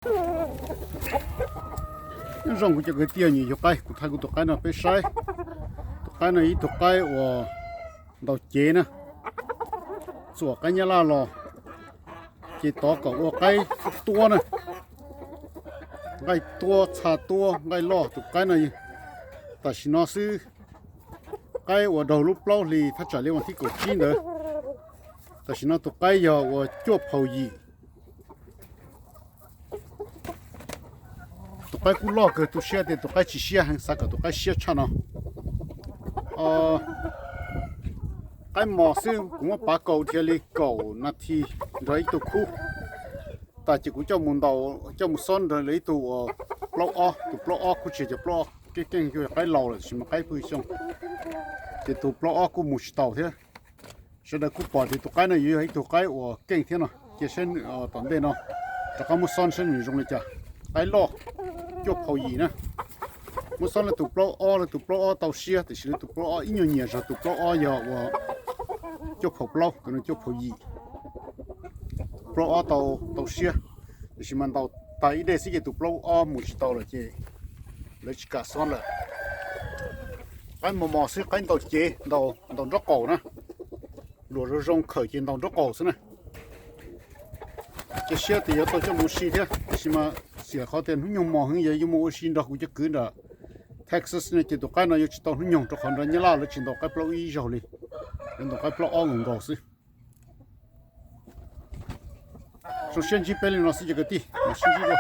Nyob zoo kuv cov kwv tij, nyuam yaus qaib, kuv thaij kuv tus qaib no peb saib. Tus qaib no ib tug qaib uas ntaus cev na, txuam qaib nyab laj los, ces tov kom ua qaib tuab na, nqaij tuab, txha tuab, nqaij loj. Tus qaib no tam sim no xwb, qaib uas raug lub plaub hlis thaj tsam li vas thib kaum tsib ntawd. Tam sim no tus qaib yog uas cuaj phaus yim. Tus qaib kuj loj kawg, tu siab tias tus qaib tsis siab heev, xav kom tus qaib siab tshaj no. Qaib mos xwb, kuv muab pav kaus dhia li kaum nas this nrog ib tug khub. Tas ces kuv coj mus ntaus, coj mus xob nrog lawv ib tug uas plaub ob. Tus plaub ob kuj tsis yog cov plaub ob keej keej, yog qaib laus lawm tab sis mas qaib pw xyoo, ces tus plaub ob kuj mus tsis taus thiab. Sawv daws kuj pom tias tus qaib no yuav yog ib tug qaib uas keej thiab no. Cia saib tom ntej no, rov qab muab xob saib nws zoo li cas. Qaib loj, cuaj phaus yim na. Muab xob lawv tus plaub ob, lawv tus plaub ob tau siab, tiam sis lawv tus plaub ob ib nyuag nyiam zog tus plaub ob yog uas cuaj phaus plaub, tus no cuaj phaus yim. Plaub ob tau, tau siab, tiam sis mas ntaus tag ib dej xwb ces tus plaub ob mus tsis tau lawm ces lawv tsis kam xob lawm. Qaib mos mos xwb, qaib ntaus cev, ntaus nraub qaum na. Luam zoo zoo khawm ces ntaus nraub qaum xwb na. Cia siab tias yuav tau coj mus ua si thiab, tiam sis mas xiam qhov tias hnub nyoog mos heev, yog yuav mus ua si nrog kuv cov kwv nram Texas no ces tus qaib no yuav tsis tau hnub nyoog, rau qhov nram Nyab Laj lawv tsis ntaus qaib plaub ib zaug li, lawv ntaus qaib plaub ob nkaus nkaus xwb. Zoo siab ntsib peb li no xwb cov kwv tij, mam sib ntsib dua.